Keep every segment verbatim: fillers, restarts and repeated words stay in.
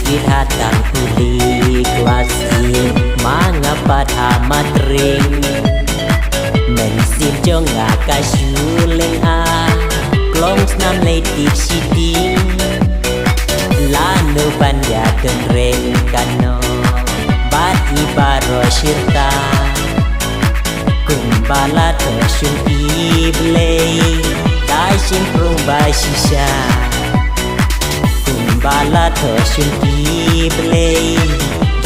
It hatang pule klas i ma nga pat ha matring. Mynsiem jong nga ka shu leng a klong snam lei tik shiting. Lano ban ïa don reng kano bad i baroh shirta. Kumba la thoh shun ki blei da shim prung ba shisha. Kumba la thoh shun ki blei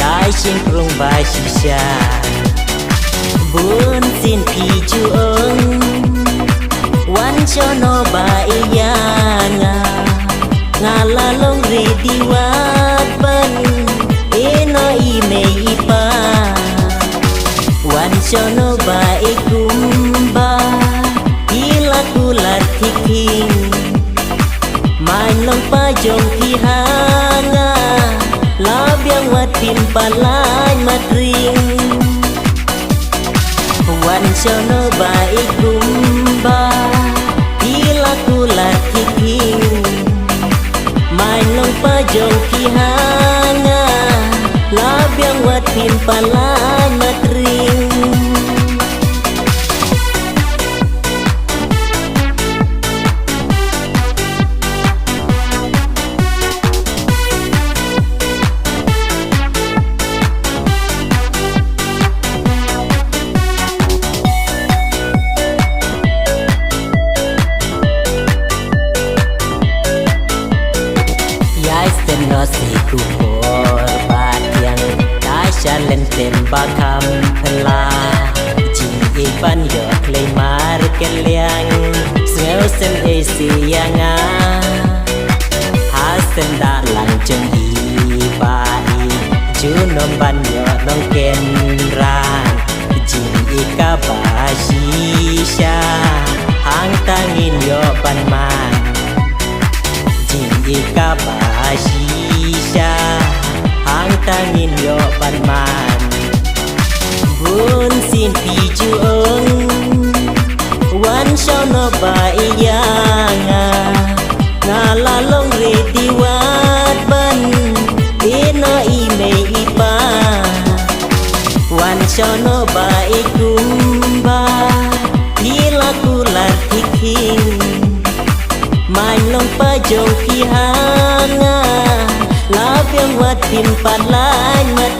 da shim prung ba shisha. Bun sien phi ju ong wan shano ba ïa nga. Nga la long ready wat ban ïehnoh i mei i pa. Wan shano ba i kumba i la kular thik thik. Main long pa jong phi ha nga la biang wat phim pat lait matring. Wan shano ba i kumba i la kular thik thik. Main long pa jong phi ha nga la biang wat phim pat lait matring. Ïa sten no si ku por ba tiang ta sha len tem ba kham la. Jing i ban ïoh klei mar keliang. Sngew sem i si ïa nga. Ha sem da lang jong i ba i junom ban ïoh nongken rang. Jing i kaba shisha hangta ngin ïoh ban man. Jing i kaba shisha hangta ngin ïoh ban man. Bun sien phi ju ong wan shano ba ïa nga. Nga la long ready wat ban ïehnoh i mei i pa. Wan shano ba i kumba i la kular thik thik. Main long pa jong phi ha nga la biang wat phim pat lait mat